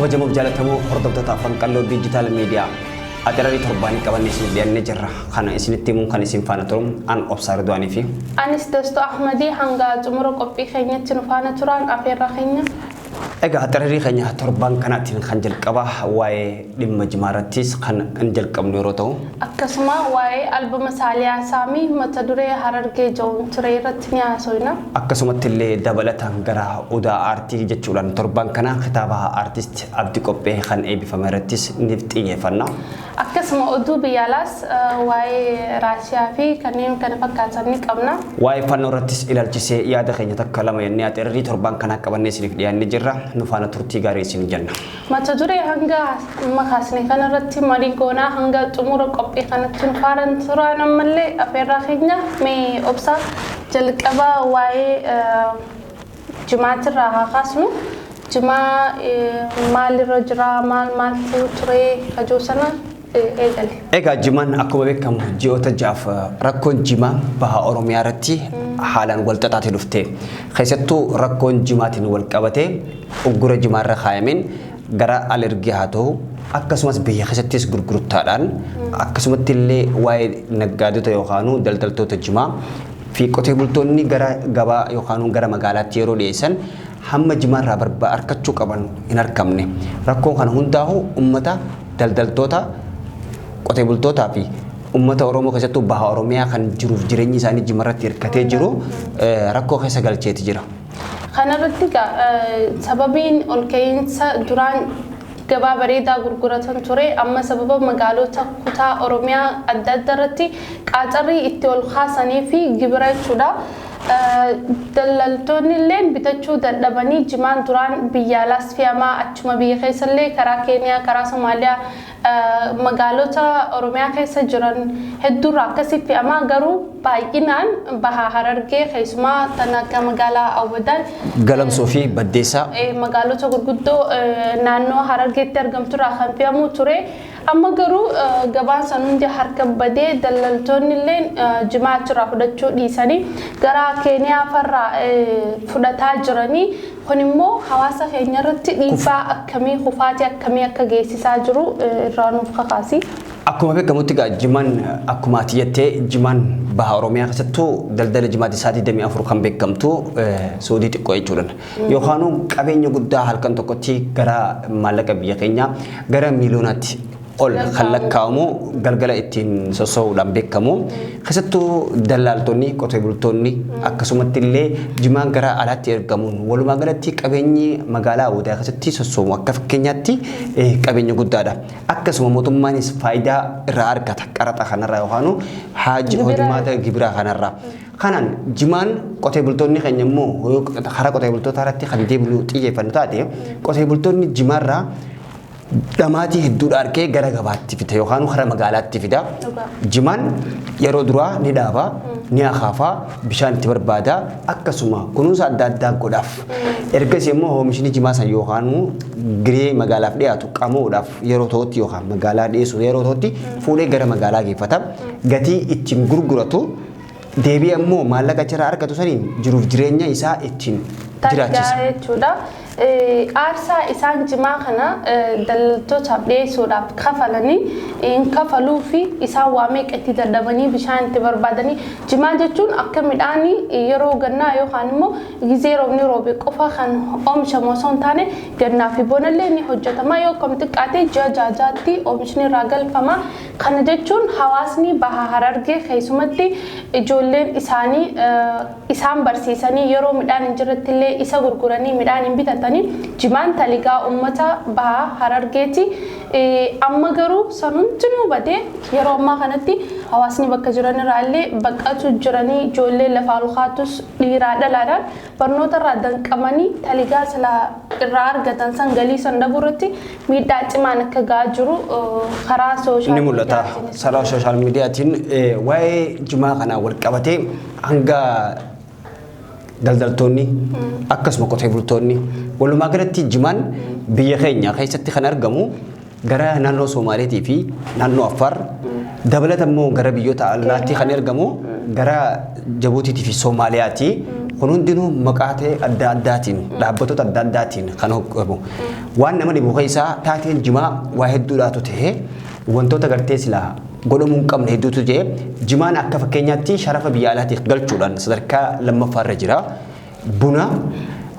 Kabajamoo fi jaalatamoo hordoftoota Afran Qalloo Digital Media axirarii torbaanii qabannee isiniif dhiyaannee jirra. Kana isinitti himuun kan isin faana turu an Obsaa Ridwaanii fi Anis Dastu Ahmadii hanga xumura qophii keenyatti nu faana turaan afeerraa keenya. Egaa axirarii keenya torban kanaatiin kan jalqaba waa'ee dhimma jimaa irrattis kan hin jalqabnu yeroo ta'u. Akkasuma waa'ee albama Saaliyaa Saamii mata duree Harargee jedhuun ture irratti ni haasofna. Akkasumatti illee dabalataan gara Odaa Aartii jechuudhaan torban kana kitaaba Aartist Abdi Qophee kan eebbifame irrattis ni xiyyeeffanna. Akkasuma oduu biyya alaas waa'ee Raashiyaa fi kanneen kana fakkaatan ni qabna. Waa'ee fannoo irrattis ilaalchisee yaada keenya takka lama jennee axirrii torban kanaa qabannee isiniif dhiyaannee jirra. Nu faana turtii gaarii isin jenna. Mata duree hanga amma kaasne kanarratti marii goonaa hanga xumura qophii kanatti nu faana turaan ammallee afeerraa keenya mee obsaa jalqaba waa'ee jimaatirraa haa kaasnu. Jimaa maalirra jira, maal maaltu ture kajoo sana eegale. Egaa jimaan akkuma beekamu ji'oota 6f rakkoon jimaa baha Oromiyaa irratti haalaan wal xaxaatee dhufte. Keessattuu rakkoon jimaatiin wal qabatee uggura jimaarra kaayameen gara alergii haa ta'u akkasumas biyya keessattis gurgurtaadhaan akkasumatti illee waa'ee naggaadota yookaanuu daldaltoota jimaa fi qotee bultoonni gara gabaa yookaanuu gara magaalaatti yeroo dhiyeessan hamma jimaarraa barbaa arkachuu qaban hin argamne. Rakkoon kana hundaa'u ummata daldaltoota, qotee bultootaa fi ummata Oromoo keessattuu baha Oromiyaa kan jiruuf jireenyi isaanii jimarratti hirkatee jiru rakkoo keessa galcheeti jira. Kanarratti egaa sababiin ol ka'iinsa duraan gabaa bareedaa gurguratan ture amma sababa magaalota kutaa Oromiyaa adda addaa irratti qaaxarrii itti ol kaasanii fi gibira jechuudha. Daldaltoonni illee bitachuu dadhabanii jimaan duraan biyya alaas fe'amaa achuma biyya keessallee karaa Keeniyaa, karaa Somaaliyaa, magaalota Oromiyaa keessa jiran hedduurraa akkasii fe'amaa garuu baay'inaan baha Harargee keessumaa tan akka magaalaa Awwadaay Galamsoo fi Baddeessaa. Magaalota gurguddoo naannoo Harargeetti argamturraa kan fe'amu ture. Amma garuu gabaan san hundi harka badee daldaltoonni illee jimaa achirraa fudhachuu dhiisanii gara Keeniyaa farraa fudhataa jiranii. Kun immoo hawaasa keenya irratti dhiibbaa akkamii, kufaatii akkamii akka geessisaa jiru irraa nuuf kakaasi. Akkuma beekamutti egaa jimaan akkuma ati jettee jimaan baha Oromiyaa keessattuu daldala jimaati sa'aatii 24 kan beekamtu suudii xiqqoo jechuudha. Yookaanuu qabeenya guddaa halkan tokkotti gara maallaqa biyya keenyaa gara miiliyoonaatti ol kan lakkaa'amu galgala ittiin sossoo'uudhaan beekamu. Keessattuu dallaaltonni, qotee bultoonni akkasumatti illee jimaan gara alaatti ergamuun walumaa galatti qabeenyi magaalaa Awwadaa keessatti sossoo'u akka fakkeenyaatti qabeenya guddaadha. Akkasuma mootummaanis faayidaa irraa argata qaraxa kanarraa yookaan haaji hojimaata gibiraa kanarraa. Kanaan jimaan qotee bultoonni keenya immoo karaa qotee bultootaa irratti kan deebinu xiyyeeffannu taate qotee bultoonni jimaarraa dhamaatii hedduudha arkee gara gabaatti fida yookaan karaa magaalaatti fida. Jimaan yeroo duraa ni dhaaba, ni akaafaa, bishaan itti barbaada, akkasuma kunuunsa adda addaa godhaaf. Ergasii immoo oomishni jimaa san yookaan giree magaalaaf dhiyaatu qamuudhaaf yeroo ta'utti yookaan magaalaa dhiyeessuuf yeroo ta'utti fuudhee gara magaalaa geeffata. Gatii ittiin gurguratu deebi'ee immoo maallaqa achirraa argatu saniin jiruuf jireenya isaa ittiin jiraachisa. Jechuudha. Aarsaa isaan jimaa kana daldaltootaaf dhiyeessuudhaaf kafalanii hin kafaluu fi isaan waa meeqa itti dadhabanii bishaan itti barbaadanii jimaa jechuun akka midhaanii yeroo gannaa yookaan immoo gizee roobni roobe qofa kan oomishamu osoo hin taane gannaa fi bonallee ni hojjetama yoo kam xiqqaate ji'a 6 6tti oomishni irraa galfama. Kana jechuun hawaasni baha Harargee keessumatti ijoolleen isaanii isaan barsiisanii yeroo midhaan hin jirretti illee isa gurguranii midhaan hin bitatanii jimaan taligaa uummata baha Harargeeti. Amma garuu san hundinuu badee yeroo ammaa kanatti hawaasni bakka jiran irraa illee baqatu jiranii ijoollee lafaa ol kaatus dhiiraa dhalaadhaan barnoota irraa danqamanii taligaa silaa irraa argatan san galii san dhabuu irratti miidhaa cimaan akka gahaa jiru karaa social Ni mul'ata. miidiyaatiin. Karaa social miidiyaatiin waa'ee jimaa kanaa wal qabatee hanga daldaltoonni akkasuma qotee bultoonni walumaa galatti jimaan biyya keenya keessatti kan argamu gara naannoo Somaaleetii fi naannoo Affaar dabalata immoo gara biyyoota alaatti kan argamu gara Jabuutiitii fi Somaaliyaati. Kun hundinuu maqaa ta'e adda addaatiin dhaabbattoota adda addaatiin kan hojjetamu. Waan nama dhibu keessaa taateen jimaa waa hedduudhaatu ta'e wantoota gartee silaa godhamuu hin qabne hedduutu jee jimaan akka fakkeenyaatti sharafa biyya alaatiif galchuudhaan sadarkaa lammaffaarra jira. Buna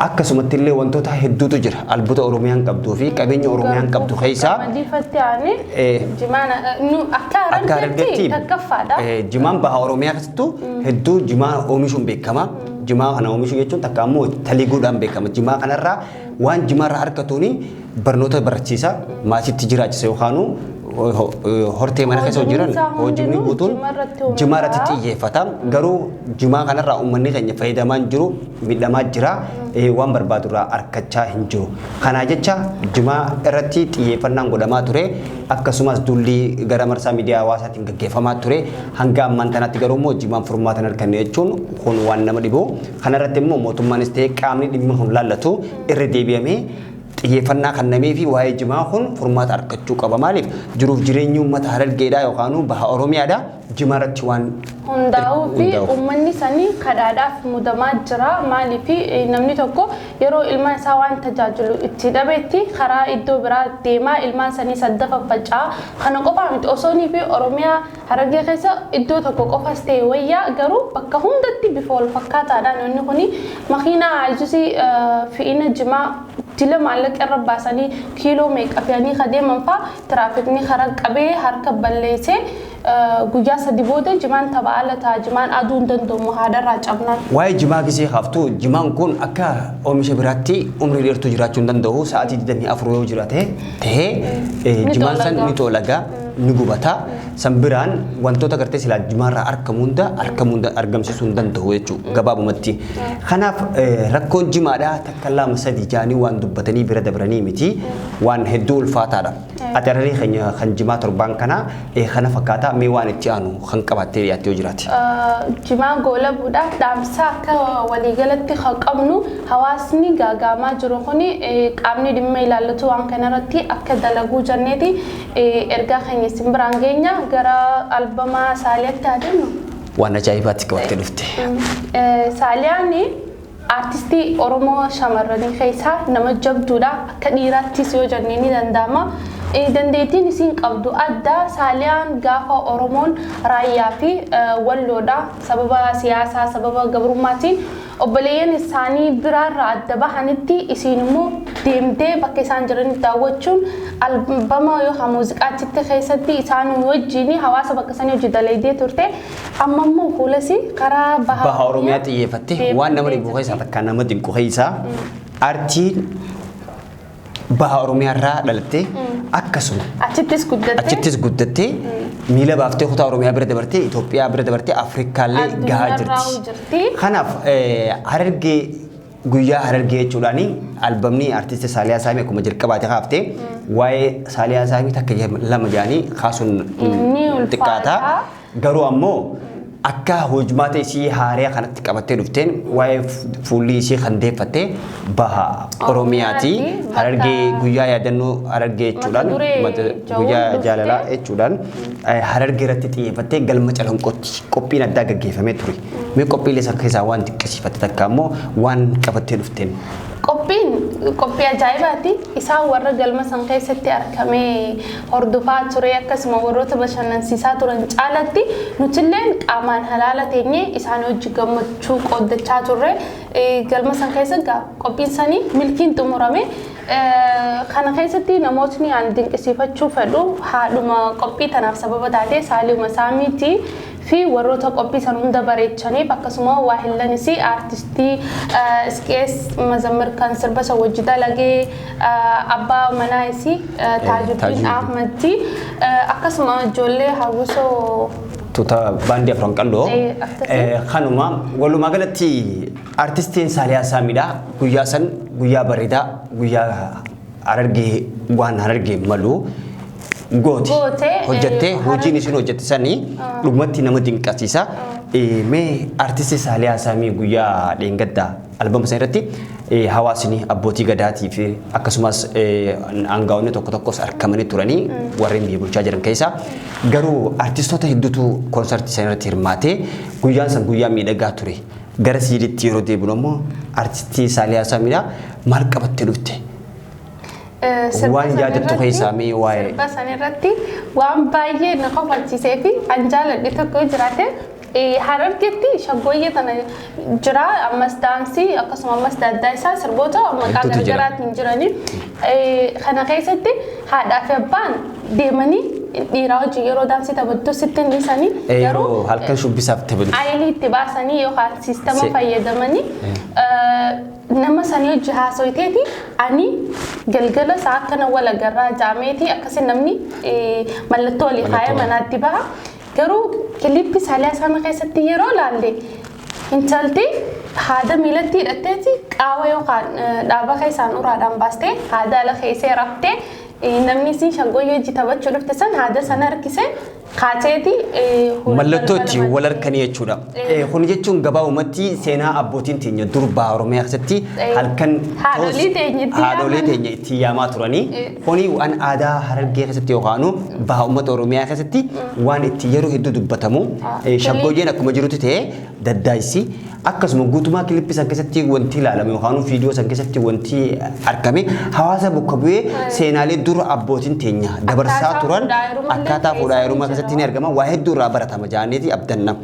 akkasumatti illee wantoota hedduutu jira. Albuuda Oromiyaan qabduu fi qabeenya Oromiyaan qabdu keessaa Qamadii fatti aanee jimaan nu akka akka Harargeetti takkaffaadha. Jimaan baha Oromiyaa keessattuu hedduu jimaa oomishuun beekama. Jimaa kana oomishuu jechuun takka ammoo taliguudhaan beekama. Jimaa kanarraa waan jimaarraa argatuuni barnoota barachiisa, maatiitti jiraachisa yookaanuu hortee mana keessa jiran Hojiin isaa hojiin hundinuu guutuun jimaa irratti jimaa irratti hundaa'a. Xiyyeeffata. Garuu jimaa kanarraa uummanni keenya fayyadamaa hin jiru, miidhamaa jira, waan barbaadurraa argachaa hin jiru. Kanaa jecha jimaa irratti xiyyeeffannaan godhamaa ture, akkasumas duulli gara marsaa miidiyaa hawaasaatiin gaggeeffamaa ture. Hanga ammaan tanaatti garuu immoo jimaan furmaata hin arganne jechuun kun waan nama dhibu. Kanarratti immoo mootummaanis ta'e qaamni dhimma kun laallatu irra deebi'amee xiyyeeffannaa kennamee fi waa'ee jimaa kun furmaata argachuu qaba. Maaliif jiruuf jireenyi uummata Harargeedhaa yookaan baha Oromiyaadhaa jimaa irratti waan hundaa'uu fi hundaa'uuf. Uummanni sanii kadhaadhaaf mudamaa jira. Maaliif namni tokko yeroo ilmaan isaa waan tajaajilu itti dhabetti karaa iddoo biraa deemaa ilmaan sanii sadda faffaca'a. Kana qofaa miti osoonii fi Oromiyaa Harargee keessa iddoo tokko qofas ta'e wayyaa garuu bakka hundatti bifa wal fakkaataadhaan inni kuni makiinaa Ayizusii fe'ina jimaa dila maallaqa irra baasanii kiiloo meeqa fe'anii kadeeman fa'aa tiraafikni karaa qabee harka balleessee guyyaa sadi booda jimaan tapha ala ta'a jimaan aduu hin danda'amu haadharraa cabnaan. Waa'ee jimaa gisee kaaftu jimaan kun akka oomisha biraatti umrii dheertuu jiraachuu hin danda'u. Sa'aatii 24 yoo jiraate ta'ee Ni jimaan san xoolaga. Ni xoolaga, ni gubata. San biraan wantoota gartee silaa jimaarraa argamu hunda argamsiisuu hin danda'u jechuudha gabaabumatti. Kanaaf rakkoon jimaadhaa takka lama sadi jaanii waan dubbatanii bira dabranii miti waan hedduu ulfaataadha. Ati hararii keenya kan jimaa torbaan kana kana fakkaata mee waan itti aanu kan qabaattee dhiyaattee yoo jiraate. Jimaa goolabuudhaaf dhaamsa akka waliigalatti kan qabnu hawaasni gaagaamaa jiru kuni qaamni dhimma ilaallatu waan kanarratti akka dalaguu jenneeti ergaa keenya isin biraan geenya gara albamaa Saaliyaatti adeemnu. Waan ajaa'ibaatti qabattee dhufte. Saaliyaan aartistii Oromoo shamarranii keessaa nama jabduudha. Akka dhiiraattis yoo jennee ni danda'ama. Dandeettiin isiin qabdu adda. Saaliyaan gaafa Oromoon raayyaa fi walloodha. Sababa siyaasaa, sababa gabrummaatiin obboleeyyan isaanii biraarraa adda bahanitti isiin immoo deemtee bakka isaan jiranitti daawwachuun albama yookaan muuziqaachitti keessatti isaan wajjin hawaasa bakka sanii hojii dalaydee turte. Amma immoo fuulasii karaa baha Baha Oromiyaa xiyyeeffatte waan nama dhibu keessaa takka nama dinqu keessaa aartiin baha Oromiyaa irraa dhalatte akkasuma Achittis guddatte. Achittis guddattee miila baaftee kutaa Oromiyaa bira dabartee Itoophiyaa bira dabartee Afrikaallee gahaa Addunyaarraa jirti. Jirti. Kanaaf Harargee guyyaa Harargee jechuudhaan albamni artisti Saaliyaa Saamii akkuma jalqabaate kaaftee waa'ee Saaliyaa Saamii takka lama jedhanii kaasuun Ni ulfaata. xiqqaata. Garuu ammoo akka hojmaata isii haaraa kanatti qabattee dhufteen waa'ee fuulli isii kan deeffatte baha Oromiyaati. Oromiyaati. Harargee guyyaa yaadannoo Harargee jechuudhaan Mata duree guyyaa jawuun jaalalaa dhufte. Jechuudhaan Harargee irratti xiyyeeffattee galma calanqootti qophiin addaa gaggeeffamee ture. Mee qophiilee san keessaa waan xiqqisiifatte takka ammoo waan qabattee dhufteen. Qophiin qophii ajaa'ibaati. Isaan warra galma san keessatti argamee hordofaa ture akkasuma warroota bashannansiisaa turan caalatti nutilleen qaamaan halaala teenyee isaan hojii gammachuu qooddachaa turre. Galma san keessa qophiin sanii milkiin xumurame. Kana keessatti namootni aan dinqisiifachuu fedhu haadhuma qophii tanaaf sababa taate Saaluma Saamiitii fi warroota qophii san hunda bareechaniif akkasuma waahillanis aartistii Isqees Mazammir kan sirba san wajji dalagee abbaa manaa isii Taajuddin Taajuddin. Ahmadti akkasuma ijoollee hawwisoo Tuuta baandii afran qalloo. Akkasii. Kanuma walumaa galatti artistiin Saaliyaa Saamiidha. Guyyaa san guyyaa bareedaa guyyaa Harargee waan Harargee malu goote. Goote, Hojjattee hojiin isin hojjette sanii dhugumatti nama dinqisiisa. Mee artistii Saaliyaa Saamii guyyaa dheengaddaa albama sana irratti hawaasni abbootii gadaatii fi akkasumas aangaa'onni tokko tokkos argamanii turanii warreen biyya bulchaa jiran keessaa garuu artistoota hedduutu koonsartii sana irratti hirmaatee guyyaan san guyyaa miidhagaa ture. Gara siidiitti yeroo deebinu ammoo artistii Saaliyaa Saamiidha. Maal qabattee dhufte? Waan yaadattu keessaa mee waa'ee. Sirba san irratti waan baay'ee na kofalchiisee fi an jaaladhe tokko jiraate, Harargeetti shaggooyyee tana jira, ammas daansii, akkasuma ammas adda isaa sirboota maqaa Hedduutu jira. Garaagaraatiin jiranii. Kana keessatti haadhaa fi abbaan deemanii dhiiraa hojii yeroo daansii taphattu sitti hin dhiisanii, Yeroo halkan shubbisaaf taphatu. Ayilii itti baasanii yookaan siistama fayyadamanii nama sanii hojii haasoyteeti, ani galgala isaa akkana wal agarraa jaameeti, akkasi namni mallattoo walii kaayee Mallattoo. Manaatti baha. Garuu kilippii Saaliyaa sana keessatti yeroo laalle, intalti haada miilatti hidhatteeti qaawa yookaan dhaaba keessaan uraadhaan baastee haada ala keessee raftee, namni isin shaggooyyee hojii taphachuu dhufte san haada sana harkisee kaateeti. Mallattoo itti wal harkanii jechuudha. Kun jechuun gabaabumatti seenaa abbootiin teenya dur baha Oromiyaa keessatti halkan Haadholii teenya itti haadholii yaaman. Teenya itti yaamaa turanii. Kuni waan aadaa Harargee keessatti yookaan baha uummata Oromiyaa keessatti waan itti yeroo hedduu dubbatamu. Shaggooyyeen akkuma jirutti ta'ee, daddaayisi akkasuma guutumaa kilippii san keessatti wanti ilaalame yookaan viidiyoo san keessatti wanti argame hawaasa bakka bu'ee seenaalee dura abbootiin teenya dabarsaa Akkaataa turan fuudhaa heerumallee akkaataa fuudhaa heerumaa keessa keessatti ni argama, waa hedduu irraa baratama jaanneeti abdanna.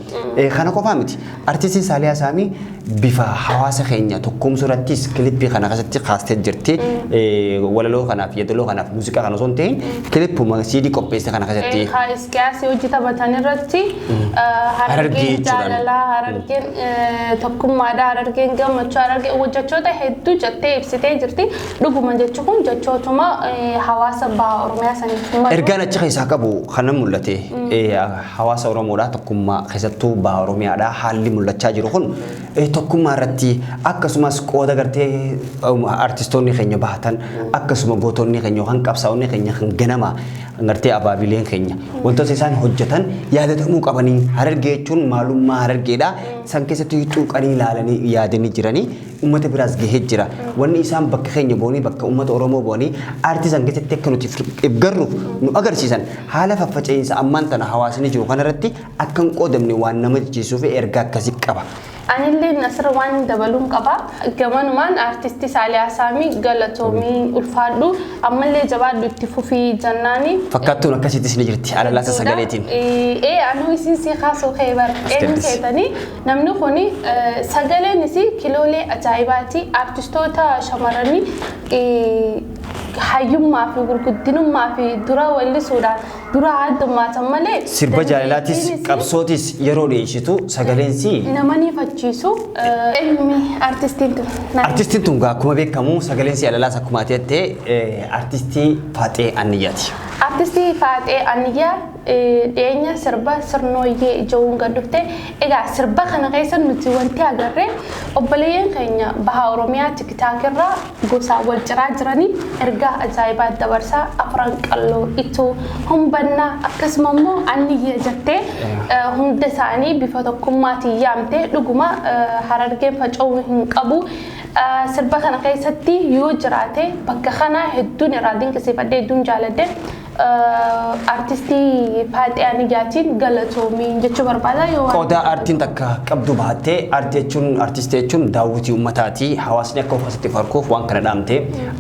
Kana qofaa miti, artistiin Saaliyaa Saamii bifa hawaasa keenya tokkoomsuu irrattis kilippii kana keessatti kaastee jirti. Walaloo kanaaf, yeedaloo kanaaf, muuziqaa kana osoo hin ta'in kilippuma siidii qopheesse kana keessatti. Iskiyaasii hojii taphatan irratti Harargee Harargeen jechuudhaan. jaalalaa, Harargeen tokkummaadha, Harargeen gammachuu, Harargeen jechoota hedduu jettee ibsitee jirti. Dhuguma jechi kun jechootuma hawaasa baha Oromiyaa saniif malu. Ergaan achi keessaa qabu kana mul'ate, hawaasa Oromoodhaa tokkummaa, keessattuu baha Oromiyaadhaa haalli mul'achaa jiru kun tokkummaa irratti, akkasumas qooda gartee artistoonni keenya bahatan, akkasuma gootonni keenya yookaan qabsaa'onni keenya kan ganama gartee abaabileen keenya wantoota isaan hojjetan yaadatamuu qabanii, Harargee jechuun maalummaa Harargeedha san keessatti xuuqanii ilaalanii yaadanii jiranii uummata biraas gahee jira. Wanni isaan bakka keenya bu'anii, bakka uummata Oromoo bu'anii aartii san keessatti akka nuti if garruuf nu agarsiisan, haala faffaca'iinsa ammaan tana hawaasni jiru kanarratti akka hin qoodamne waan nama jechisiisuu fi ergaa akkasii qaba. Anillee asirra waan dabaluun qaba. Gamanumaan artistii Saaliyaa Saamii galatoomii, ulfaadhu, ammallee jabaadhu, itti fufii jennaani. Fakkaattuun akkasittis ni jirti alalaasa sagaleetiin. Ee, anuu isin si kaasuu kee bara eenyu Gaddis. keetanii namni kuni sagaleen isii kiloolee ajaa'ibaati. Artistoota shamarranii hayyummaa fi gurguddinummaa fi dura wallisuudhaan dura addummaatan malee. Sirba jaalalaatis dandeettiin isii qabsootis yeroo dhiyeessitu sagaleensi nama ni fachiisu. Ilmi artistiin tun. Artistiin tun akkuma beekamu sagaleensi alalaas akkuma ati jettee artistii Faaxee Anniyyaati. Artistii Faaxee Anniyyaa dhiyeenya sirba sirnooyyee ija'uun gad dhufte. Egaa sirba kana keessa nuti wanti agarre, obboleeyyan keenya baha Oromiyaa tikitaakirraa gosa wal ciraa jiranii ergaa ajaa'ibaa dabarsaa, afran qalloo ituu humbannaa, akkasuma immoo Anniyya jettee hunda isaanii bifa tokkummaatiin yaamte. Dhuguma Harargeen faca'uu hin qabu. Sirba kana keessatti yoo jiraate bakka kana hedduun irraa dinqisiifadhe, hedduun jaaladhe. Artistii Faaxee Aniyyaatiin galatoomii jechuu barbaada yoo waan Qooda aartiin takka qabdu baattee, aartii jechuun, artistii jechuun daawwitii uummataati. Hawaasni akka ofiisitti farkuuf waan kana dhaamte,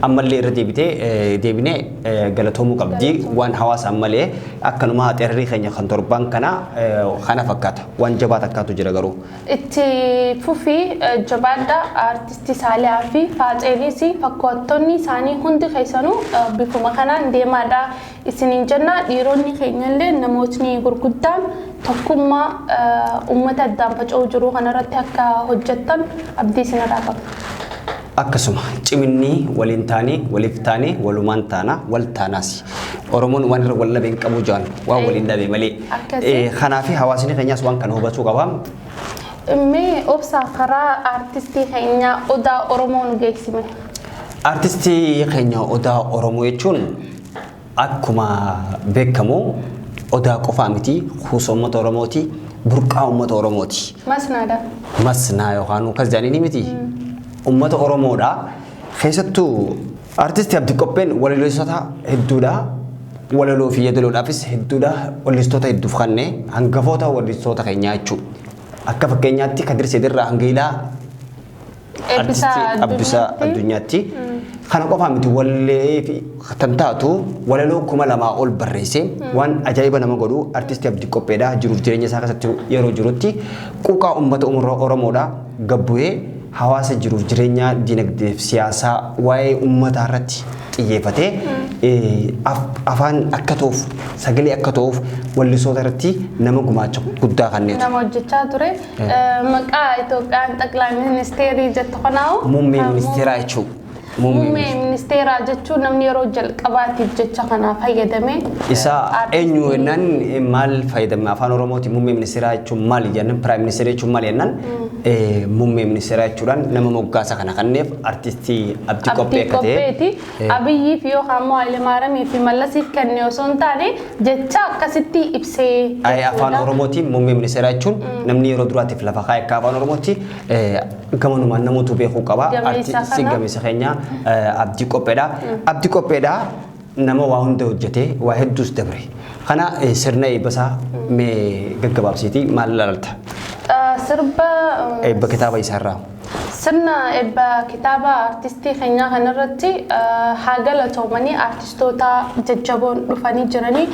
ammallee irra deebitee deebinee galatoomuu qabdi. Waan hawaasaan malee akkanuma xeerrii keenya kan torban kana kana fakkaata. Waan jabaa takkaatu jira garuu. Itti fufii jabaadha, artistii Saaliyaa fi Faaxeenis fakkoottonni isaanii hundi keessanuu bifuma kanaan deemaadha isiniin jenna. Dhiironni keenyallee, namootni gurguddaan tokkummaa uummata addaan faca'uu jiru kanarratti akka hojjettan abdii isinirraa qaba. Akkasuma ciminni waliin taanii, waliif taanii, walumaan taana, wal taanaas. Oromoon waan irra wal dhabe hin qabu jaan, waan waliin dhabe malee. Akkasii. Kanaaf hawaasni keenyaas waan kana hubachuu qaba. Mee obsaa, karaa artistii keenyaa Odaa Oromoo nu geessime. Artistii keenya Odaa Oromoo jechuun akkuma beekamu odaa qofaa miti, kuusa uummata Oromooti, burqaa uummata Oromooti. Masnaadha. Masnaa yookaan akkas jedhanii miti. Uummata Oromoodha. Keessattuu artistii Abdii Qopheen walaleessota hedduudha. Walaloo fi yeedaloodhaafis hedduudha. Wallistoota hedduuf kanneen hangafoota wallistoota keenyaa jechuudha. Akka fakkeenyaatti Kadir Seedirraa hanga ilaa Eebbisaa Abbisaa Addunyaatti. Kana qofaa miti, wallee fi kan taatu walaloo 2000 ol barreesse. Waan ajaa'iba nama godhu, artistii Abdii Qopheedha. Jiruuf jireenya isaa keessatti yeroo jirutti quuqaa uummata Oromoodha gabbu'ee hawaasa jiruuf jireenya dinagdee fi siyaasaa waa'ee uummataa irratti xiyyeeffatee afaan akka ta'uuf, sagalee akka ta'uuf wallisoota irratti nama gumaacha guddaa kenneetu. Nama hojjechaa ture. Maqaa Itoophiyaan xaqilaa ministeerii jettu kanaa'u. Muummee ministeeraa jechuudha. Muummee ministeeraa jechuun namni yeroo jalqabaatiif jecha kana fayyadame. Isa eenyu jennaan, maal fayyadame afaan Oromooti muummee ministeeraa jechuun maali jennaan, prime minister jechuun maali jennaan, muummee ministeeraa jechuudhaan nama moggaasa kana kanneef artistii Abdii Qophee akka ta'e. Qopheeti. Abiyyiif yookaan immoo Hayilemaariyaamii fi Mallasiif kenne osoo hin taane jecha akkasitti ibsee. Afaan Oromootiin muummee ministeeraa jechuun namni yeroo duraatiif lafa kaa'e akka afaan Oromootti gamanumaan namoota beekuu qaba. Artistii gameessa keenya Abdii Qopheedha. Abdii Qopheedha nama waa hunda hojjetee waa hedduus dabre. Kana sirna eebbasaa mee gaggabaabsiitii maal ilaalta? Sirba Eebba kitaaba isaarraa. Sirna eebba kitaaba artistii keenyaa kanarratti haa galatoomanii, artistoota jajjaboon dhufanii jiranii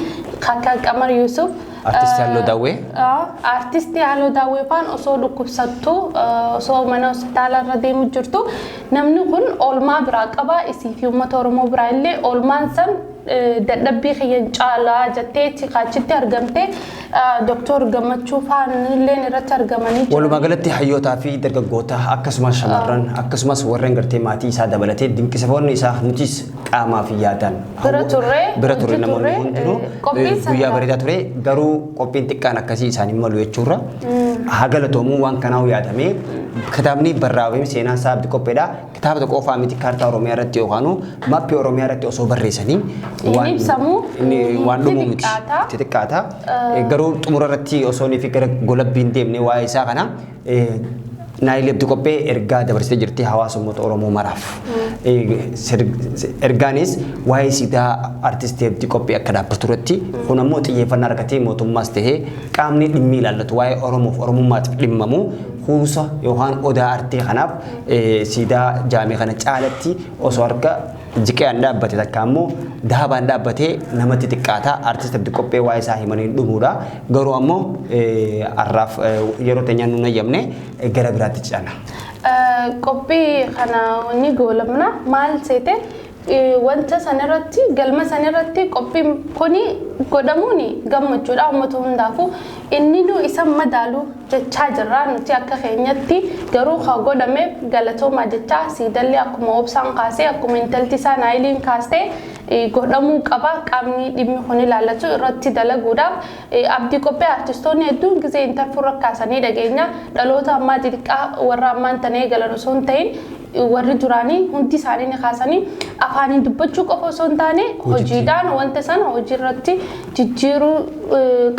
akka Qamar Yuusuf. Artistii Halluu Daawwee. Artistii Halluu Daawwee faan osoo dhukkubsattu, osoo mana hospitaala irra deemu jirtu, namni kun oolmaa biraa qaba, isii fi uummata Oromoo biraa illee oolmaan san dadhabbii kiyyan caalaa jettee achitti argamte. Dooktor Gammachuu faan illee irratti argamanii jiru. Walumaa galatti hayyootaa fi dargaggoota, akkasumas shamarran, akkasumas warreen gartee maatii isaa dabalatee dinqisiifoonni isaa, nutis qaamaa fi yaadaan bira turre, bira turre, namoonni hundinuu guyyaa bareedaa ture. Garuu qophiin xiqqaan akkasii isaanii malu jechuurra haa galatoomuu. Waan kanaa yaadamee kitaabni barraa'ee seenaan isaa Abdii Qopheedha. Kitaaba tokko qofaa miti, kaartaa Oromiyaa irratti yookaan maappii Oromiyaa irratti osoo barreessanii waan ibsamu waan dhumuu miti. Xixiqqaata. Garuu xumura irratti osoo inni fi gara golabbiin deemne waa'ee isaa kana Naayil Abdii Qophee ergaa dabarsitee jirti hawaasa uummata Oromoo maraaf. Ergaanis waa'ee siidaa artistii Abdii Qophee akka dhaabbatu irratti, kun ammoo xiyyeeffannaa argatee mootummaas ta'ee qaamni dhimmi ilaallatu waa'ee Oromoof Oromummaatiif dhimmamu kuusa yookaan odaa artii kanaaf siidaa jaamee kana caalatti osoo harka jiqeen dhaabbate takka ammoo dahabaan dhaabbatee namatti xiqqaata. Artist Abdii Qophee waa'ee isaa himanii dhumuudha. Garuu ammoo har'aaf yeroo teenyaan nu nayyamne, gara biraatti ce'ana. Qophii kana ni goolamna. Maal seete, wanta sanarratti, galma sanarratti qophiin kuni godhamuun gammachuudha uummata hundaafuu. Inni nu isa madaalu jechaa jirra nuti akka keenyatti. Garuu haa godhameef galatoomaa jechaa, siidallee akkuma obsaan kaasee, akkuma intalti isaa Naayiliin kaastee, godhamuu qaba. Qaamni dhimmi kun ilaallatu irratti dalaguudhaaf Abdii Qophee artistoonni hedduun gisee intarfuurra kaasanii dhageenya. Dhaloota ammaa xixiqqaa warra ammaan tanee galan osoo hin ta'in, warri duraanii hundi isaanii ni kaasanii. Afaaniin dubbachuu qofa osoo hin taane hojiidhaan wanta sana hojiirratti jijjiiruu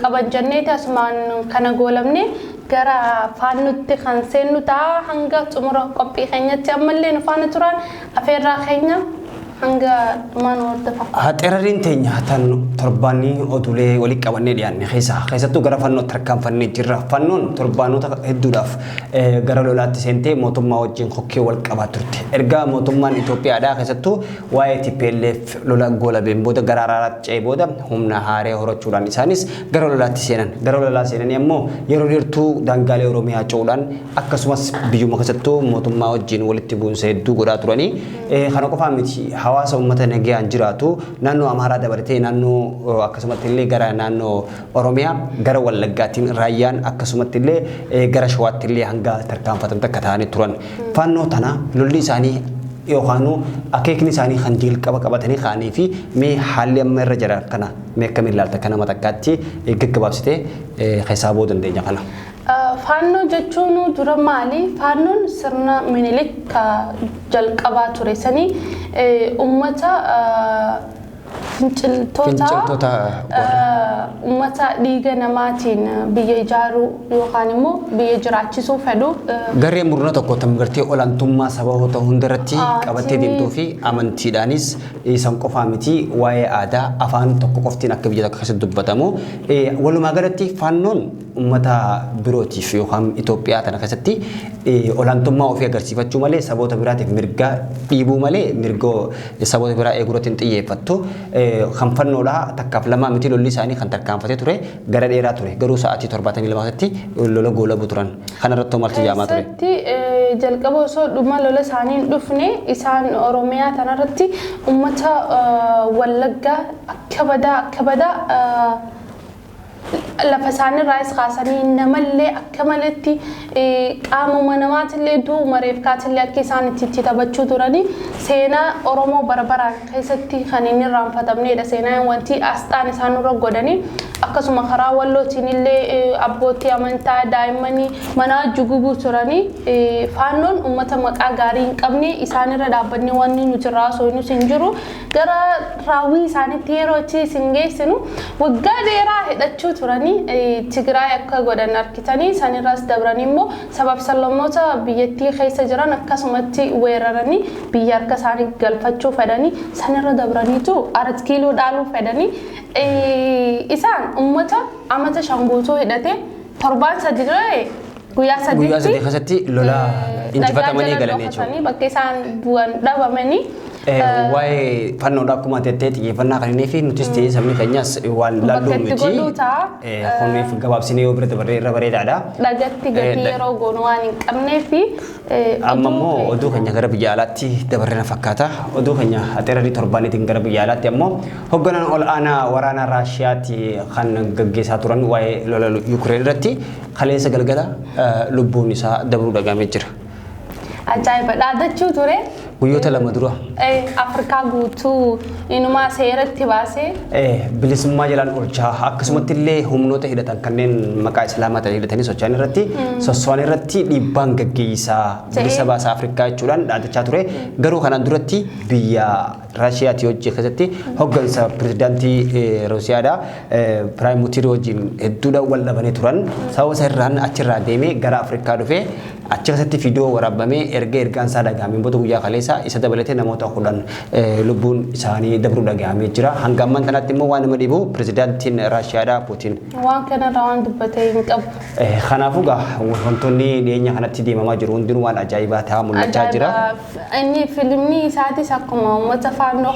qaban jenneeti asumaan kana goolamne gara faannutti kan seennu ta'a. Hanga xumura qophii keenyatti ammallee nu faana turan afeerraa keenya, hanga dhumaan hordofa. Haxeerariin teenya tan torbaanii oduulee walitti qabannee dhiyaanne keessattuu gara fannootti tarkaanfannee jirra. Fannoon torbaanota hedduudhaaf gara lolaatti seentee mootummaa wajjin hokkee wal qabaa turte. Erga mootummaan Itoophiyaadhaa keessattuu waa'ee TPLF lola goolabeen booda gara araaraatti ce'ee booda humna haaree horachuudhaan isaanis gara lolaatti seenan. Gara lolaa seenanii ammoo yeroo dheertuu daangaalee Oromiyaa ce'uudhaan akkasumas biyyuma keessattuu mootummaa wajjin walitti bu'insa hedduu godhaa turanii. Kana qofaa miti, hawaasa uummata nagayaan jiraatu naannoo Amaaraa dabalatee naannoo akkasumatti illee gara naannoo Oromiyaa gara Wallaggaatiin raayyaan akkasumatti illee gara Shawaatti illee hanga tarkaanfatamte akka ta'anii turan. Fannoo tana lolli isaanii yookaan akeekni isaanii kan jalqaba qabatanii ka'anii fi mee haalli amma irra jiran kana mee akkamiin ilaalta? Kana matakkaatti gaggabaabsitee keessaa ba'uu dandeenya kana. Faannoo jechuun dura maali? Faannoon sirna Minilik jalqabaa ture sanii uummata finciltoota, uummata dhiiga namaatiin biyya ijaaruu yookaan immoo biyya jiraachisuu fedhu. Garee murna tokko tam gartee olaantummaa sababoota hundarratti qabattee deemtuu fi amantiidhaanis isaan qofaa miti, waa'ee aadaa afaan tokko qoftiin akka biyya tokko keessatti dubbatamu. Walumaa galatti faannoon uummata birootiif yookaan Itoophiyaa tana keessatti olaantummaa ofii agarsiifachuu malee saboota biraatiif mirga dhiibuu malee mirga saboota biraa eeguu irratti hin xiyyeeffattu. Kan fannoodhaa takkaaf lamaa miti lolli isaanii kan tarkaanfatee ture gara dheeraa ture. Garuu sa'aatii 72 keessatti lola goolabuu turan. Kana irratti maaltu jaamaa ture? Keessatti jalqaba osoo dhuma lola isaanii hin dhufne isaan Oromiyaa tanarratti uummata Wallaggaa akka badaa akka badaa lafa isaaniirraas kaasanii namallee akka maletti qaamuma namaatillee du'uma reefkaatillee akka isaan itti taphachuu turanii seenaa Oromoo bara baraan keessatti kan inni irraanfatamnedha. Seenaan wanti asxaan isaan nurra godhanii akkasuma karaa wallootiin illee abbootii amantaa daa'immanii manaa jugubuu turanii faannoon uummata maqaa gaarii hin qabne isaanirra dhaabbannee wanni nuti irraa haasofnus hin jiru. Gara raawwii isaaniitti yeroo achi isin geessinu waggaa dheeraa hidhachuu turanii Tigraay akka godhan argitanii sanirraas dabranii immoo sabab sablammoota biyyattii keessa jiran akkasumatti weeraranii biyya harka isaanii galfachuu fedhanii sanirra dabraniitu arat kiiloo dhaaluu fedhanii isaan uummata amata shan guutuu hidhate torbaan sadi dura guyyaa sadiitti Guyyaa sadii keessatti lola injifatamanii galan jechuudha. Bakka isaan bu'an dhabamanii. Waa'ee fannoodha akkuma tettee xiyyeeffannaa kan inni fi nutis ta'ee sabni keenyas waan laalluu Bakka itti miti. godhuu ta'a. Kuniif gabaabsinee yoo bira dabarree irra bareedaadha. Dhagatti gatii yeroo goonu waan hin qabnee fi Amma immoo oduu keenya gara biyya alaatti dabarree na fakkaata. Oduu keenya axeerarii torbaaniitiin gara biyya alaatti ammoo hoogganaan ol aanaa waraana Raashiyaatti kan gaggeessaa turan waa'ee lola Yuukireen irratti kaleessa galgala lubbuun isaa dabruu dhagahamee jira. Ajaa'iba dhaadachuu ture. Guyyoota lama dura. Afrikaa guutuu inumaa seeratti baasee. Bilisummaa jalaan oolchaa akkasumatti illee humnoota hidhatan kanneen maqaa islaamaa ta'e hidhatanii socho'an irratti sosso'an irratti dhiibbaan gaggeessaa bilisa baasaa Afrikaa jechuudhaan dhaadachaa ture. Garuu kanaan duratti biyya Raashiyaati hojii keessatti hooggansa pirezidaantii Rusiyaadha. Piraayim Mutirii wajjin hedduudha wal dhabanii turan. Sababa isa irraan achirraa deemee gara Afrikaa dhufee achi keessatti viidiyoo waraabamee erga ergaan isaa dhagahameen booda guyyaa kaleessa isa dabalatee namoota 10 lubbuun isaanii dabruu dhagahamee jira. Hanga ammaan kanatti immoo waan nama dhibu pirezidaantiin Raashiyaadha Puutiin. Waan kanarraa waan dubbatee hin qabu. Kanaafuu gaa wantoonni dhiyeenya kanatti deemamaa jiru hundinuu waan ajaa'ibaa ta'aa mul'achaa jira. Inni fiilmni isaatis akkuma uummata faannoo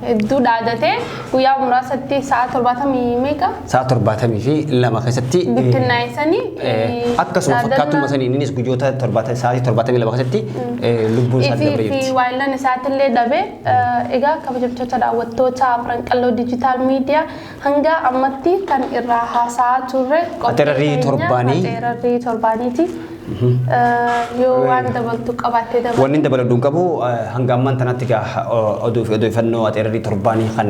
hedduu dhaadatee guyyaa muraasatti sa'a 70 meeqa? Sa'a 72 keessatti bittinnaa'isanii akkasuma fakkaatuma sanii innis guyyoota sa'aatii 72 keessatti lubbuun isaa dabree jirti. Fi waayillan isaatiillee dhabe. Egaa kabajamtoota daawwattoota Afran Qalloo Diijitaal Miidiyaa hanga ammatti kan irraa haasa'aa turre Axeerarrii torbaanii. Axeerarrii torbaaniiti. Yoo waan dabaltu qabaattee dabaltu. Wanni dabaladhu hin qabu hanga ammaan tanatti egaa oduu fi odeeffannoo axeerarrii torbaanii kan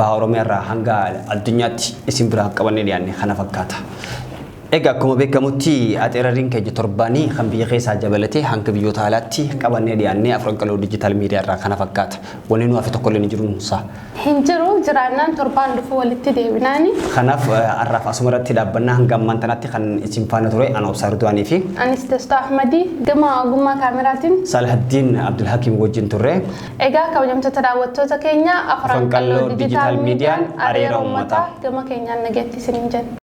baha Oromiyaa irraa hanga addunyaatti isin biraa qabannee dhiyaanne kana fakkaata. Egaa akkuma beekamutti axeerarriin keenya torbaanii kan biyya keessaa jabalatee hanga biyyoota alaatti qabannee dhiyaannee Afran Qalloo Diijitaal Miidiyaa irraa kana fakkaata. Wanni nu hafe tokkollee ni jiru nuunsaa. Hin jiru jiraannaan torbaan dhufu walitti deebinaani. Kanaaf har'aaf asuma irratti dhaabbannaa hanga ammaan tanatti kan isin faana ture ana Obsaa Ridwaanii fi Anis Testaa Ahmadii gama ogummaa kaameraatiin Salahaddiin Abdulhakiim wajjin turre. Egaa kabajamtoota daawwattoota keenya Afran Afran Qalloo Qalloo Diijitaal Diijitaal Miidiyaan Miidiyaan areera areera uummataa uummataa. gama keenyaan nagaatti isiniin jenna.